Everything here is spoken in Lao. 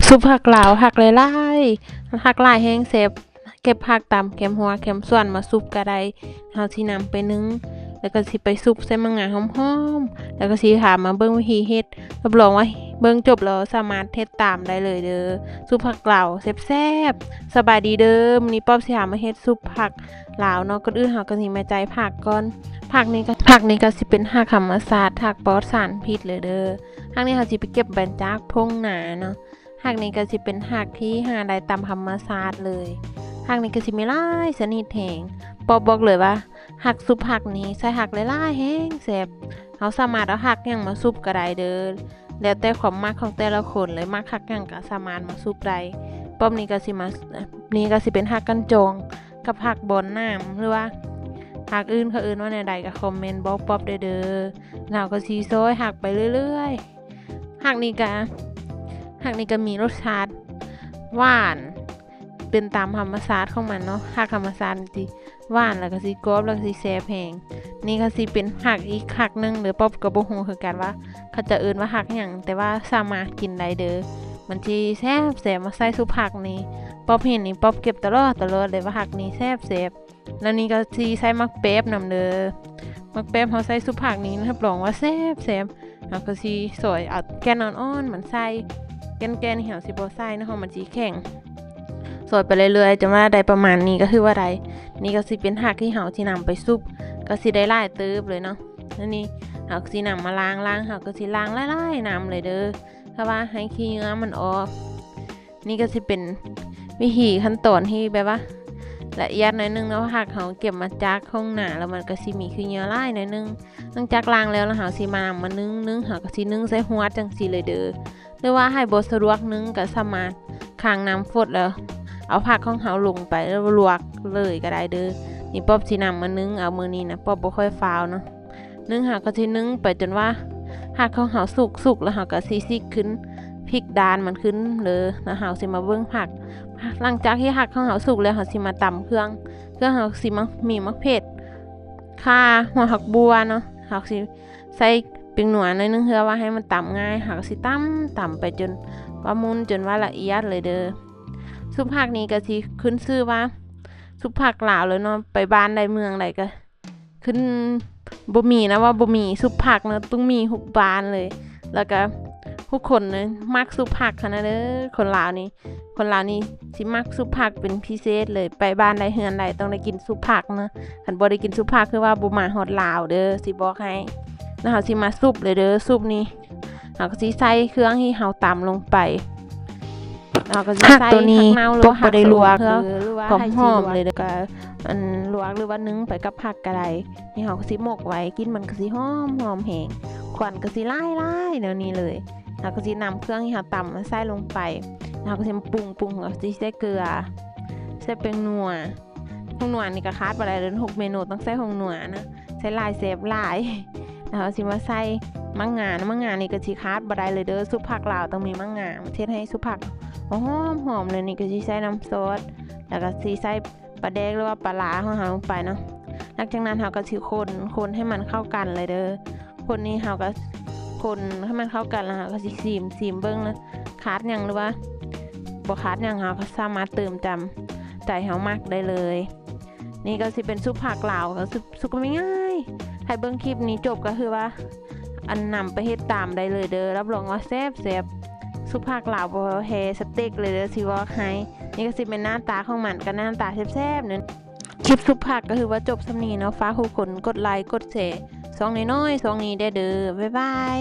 ຊຸບຜັກລາວ ຜັກຫຼາຍໆ ຜັກຫຼາຍແຮງແຊບ ເກັບຜັກຕາມແຄມຮົ້ວແຄມສວນມາຊຸບກໍໄດ້. ເຮົາຊິນຳໄປໜຶ້ງ ແລ້ວກໍຊິໄປຊຸບໃສ່ໝາກງາຫອມໆ ແລ້ວກໍຊິພາມາເບິ່ງວິທີເຮັດ. ຮັບຮອງວ່າເບິ່ງຈົບແລ້ວສາມາດເຮັດຕາມໄດ້ເລີຍເດີ ຊຸບຜັກລາວແຊບໆ. ສະບາຍດີເດີ ມື້ນີ້ປອບຊິພາມາເຮັດຊຸບຜັກລາວເນາະ. ກ່ອນອື່ນເຮົາກໍຊິມາຈ່າຍຜັກກ່ອນ. ຜັກນີ້ກໍ ຜັກນີ້ກໍຊິເປັນຜັກທຳມະຊາດ ຜັກປອດສານພິດເລີຍເດີ. ຜັກນີ້ເຮົາຊິໄປເກັບມາຈາກທົ່ງນາເນາະ. ຜັກນີ້ກໍຊິເປັນຜັກທີ່ຫາໄດ້ຕາມທຳມະຊາດເລີຍ. ຜັກນີ້ກໍຊິມີຫຼາຍຊະນິດແຮງ. ປອບບອກເລີຍວ່າ ຜັກຊຸບຜັກນີ້ໃສ່ຜັກຫຼາຍໆແຮງແຊບ. ເຮົາສາມາດເອົາຜັກຫຍັງມາຊຸບກໍໄດ້ເດີ ແລ້ວແຕ່ຄວາມມັກຂອງແຕ່ລະຄົນເລີຍ ມັກຜັກຫຍັງກໍສາມາດມາຊຸບໄດ້. ປອບນີ້ກໍຊິມາ ນີ້ກໍຊິເປັນຜັກກັນຈອງກັບຜັກບອນໜາມ ຫຼືວ່າຜັກອື່ນເຂົາເອີ້ນວ່າແນວໃດກໍຄອມເມັນບອກປອບໄດ້ເດີ. ເຮົາກໍຊິຊອຍຜັກໄປເລື້ອຍໆ. ຜັກນີ້ກະ ຜັກນີ້ກະມີລົດຊາດຫວານ ເປັນຕາມທຳມະຊາດຂອງມັນເນາະ. ຜັກທຳມະຊາດມັນຊິຫວານ ແລ້ວກະຊິກອບ ແລ້ວກະຊິແຊບແຮງ. ນີ້ກະຊິເປັນຜັກອີກຜັກໜຶ່ງເດີ ປອບກະບໍ່ຮູ້ຄືກັນວ່າເຂົາເຈົ້າເອີ້ນວ່າຜັກຫຍັງ ແຕ່ວ່າສາມາດກິນໄດ້ເດີ ມັນຊິແຊບໆ. ມາໃສ່ຊຸບຜັກນີ້ ປອບເຫັນນີ້ປອບເກັບຕະຫຼອດຕະຫຼອດເລີຍວ່າຜັກນີ້ແຊບໆ. ແລ້ວນີ້ກໍຊິໃສ່ໝາກແປບນຳເດີ ໝາກແປບເຮົາໃສ່ຊຸບຜັກນີ້ຮັບຮອງວ່າແຊບໆ. ເຮົາກໍຊິຊອຍເອົາແກ່ນອ່ອນໆມັນໃສ່ ແກ່ນໆນີ້ເຮົາຊິບໍ່ໃສ່ເນາະ ເພາະມັນຊິແຂງ. ຊອຍໄປເລື້ອຍໆ ຈົນວ່າໄດ້ປະມານນີ້ກໍຖືວ່າໄດ້. ນີ້ກໍຊິເປັນຜັກທີ່ເຮົາຊິນຳໄປຊຸບ ກໍຊິໄດ້ຫຼາຍເຕີບເລີຍເນາະ. ແລ້ວນີ້ເຮົາກໍຊິນຳມາລ້າງ ລ້າງ ເຮົາກໍຊິລ້າງຫຼາຍໆນ້ຳເລີຍເດີ ເພື່ອວ່າໃຫ້ຂີ້ເຫຍື້ອມັນອອກ. ນີ້ກໍຊິເປັນວິທີຂັ້ນຕອນທີ່ແບບວ່າລະອຽດໜ້ອຍໜຶ່ງເນາະ. ຜັກເຮົາເກັບມາຈາກທົ່ງນາ ແລ້ວມັນກໍຊິມີຂີ້ເຫຍື້ອຫຼາຍໜ້ອຍໜຶ່ງ. ຫຼັງຈາກລ້າງແລ້ວ ແລ້ວເຮົາຊິມານຳມາໜຶ້ງ ໜຶ້ງ ເຮົາກໍຊິໜຶ້ງໃສ່ຫວດຈັ່ງຊີ້ເລີຍເດີ ຫຼືວ່າໃຫ້ບໍ່ສະດວກໜຶ້ງກໍສາມາດຄ້າງນ້ຳຟົດ ແລ້ວເອົາຜັກຂອງເຮົາລົງໄປ ແລ້ວລວກເລີຍກໍໄດ້ເດີ. ນີ້ປອບຊິນຳມາໜຶ້ງເອົາ ມື້ນີ້ນະປອບບໍ່ຄ່ອຍຟ້າວເນາະ. ໜຶ້ງ ເຮົາກໍຊິໜຶ້ງໄປຈົນວ່າຜັກຂອງເຮົາສຸກ ສຸກແລ້ວເຮົາກໍຊິຊິກຂຶ້ນ ພິກດ້ານມັນຂຶ້ນເດີ ແລ້ວເຮົາຊິມາເບິ່ງຜັກ. ຫຼັງຈາກທີ່ຜັກຂອງເຮົາສຸກແລ້ວ ເຮົາຊິມາຕຳເຄື່ອງ. ເຄື່ອງເຮົາຊິມາ ມີໝາກເຜັດ ຂ່າ ຫົວຜັກບົ່ວເນາະ. ເຮົາຊິໃສ່ແປ້ງນົວໜ້ອຍໜຶ່ງ ເພື່ອວ່າໃຫ້ມັນຕຳງ່າຍ. ເຮົາກໍຊິຕຳ ຕຳໄປຈົນວ່າໝຸ່ນ ຈົນວ່າລະອຽດເລີຍເດີ. ຊຸບຜັກນີ້ກໍຊິຂຶ້ນຊື່ວ່າຊຸບຜັກລາວເລີຍເນາະ ໄປບ້ານໃດເມືອງໃດກໍ ຂຶ້ນ ບໍ່ມີນະວ່າບໍ່ມີຊຸບຜັກເນາະ ຕ້ອງມີທຸກບ້ານເລີຍ. ແລ້ວກະທຸກຄົນນະມັກຊຸບຜັກຂະໜາດເດີ ຄົນລາວນີ້. ຄົນລາວນີ້ຊິມັກຊຸບຜັກເປັນພິເສດເລີຍ ໄປບ້ານໃດເຮືອນໃດຕ້ອງໄດ້ກິນຊຸບຜັກເນາະ. ຄັນບໍ່ໄດ້ກິນຊຸບຜັກຄືວ່າບໍ່ມາຮອດລາວເດີ ຊິບອກໃຫ້. ແລ້ວເຮົາຊິມາຊຸບເລີຍເດີ ຊຸບນີ້ ເຮົາກໍຊິໃສ່ເຄື່ອງທີ່ເຮົາຕຳລົງໄປ. ເຮົາກໍຊິໃສ່ຜັກເນົ່າ ຫຼືວ່າຜັກໂສມ ເພື່ອຄວາມຫອມເລີຍເດີ. ອັນລວກ ຫຼືວ່າໜຶ້ງໄປກັບຜັກກໍໄດ້. ນີ້ເຮົາກໍຊິໝົກໄວ້ ກິ່ນມັນກໍຊິຫອມໆແຮງ ຄວັນກໍຊິຫຼາຍໆແນວນີ້ເລີຍ. ເຮົາກໍຊິນຳເຄື່ອງທີ່ເຮົາຕຳມາໃສ່ລົງໄປ ເຮົາກໍຊິມາປຸງ ປຸງ ເຮົາກໍຊິໃສ່ເກືອ ໃສ່ແປ້ງນົວ. ຜົງນົວນີ້ກໍຂາດບໍ່ໄດ້ເລີຍ ທຸກເມນູຕ້ອງໃສ່ຜົງນົວນະ ໃສ່ຫຼາຍແຊບຫຼາຍ. ແລ້ວເຮົາຊິມາໃສ່ໝາກງາ ໝາກງານີ້ກໍຊິຂາດບໍ່ໄດ້ເລີຍເດີ ຊຸບຜັກລາວຕ້ອງມີໝາກງາ ມັນເຮັດໃຫ້ຊຸບຜັກຫອມໆເລີຍ. ນີ້ກໍຊິໃສ່ນ້ຳຊອດ ແລ້ວກໍຊິໃສ່ປາແດກ ຫຼືວ່າປາຫຼ້າຂອງເຮົາລົງໄປເນາະ. ຫຼັງຈາກນັ້ນເຮົາກໍຊິຄົນ ຄົນໃຫ້ມັນເຂົ້າກັນເລີຍເດີ. ຄົນນີ້ເຮົາກໍຄົນໃຫ້ມັນເຂົ້າກັນ ແລ້ວເຮົາກໍຊິຊີມ ຊີມເບິ່ງນະ ຂາດຫຍັງ ຫຼືວ່າບໍ່ຂາດຫຍັງ ເຮົາກໍສາມາດເຕີມຕາມໃຈເຮົາມັກໄດ້ເລີຍ. ນີ້ກໍຊິເປັນຊຸບຜັກລາວ ກໍຊຸບ ຊຸບງ່າຍໆ. ໃຜເບິ່ງຄລິບນີ້ຈົບກໍຄືວ່າ ອັນ ນຳໄປເຮັດຕາມໄດ້ເລີຍເດີ ຮັບຮອງວ່າແຊບໆ. ຊຸບຜັກລາວບໍ່ແພ້ສະເຕັກເລີຍເດີ ຊິບອກໃຫ້. ນີ້ກໍຊິເປັນໜ້າຕາຂອງມັນ ກັບໜ້າຕາແຊບໆນັ້ນ. ຄລິບຊຸບຜັກກໍຄືວ່າຈົບສ່ຳນີ້ເນາະ. ຝາກທຸກຄົນກົດໄລ ກົດແຊ ຊ່ອງນ້ອຍໆຊ່ອງນີ້ແດ່ເດີ. ບາຍບາຍ.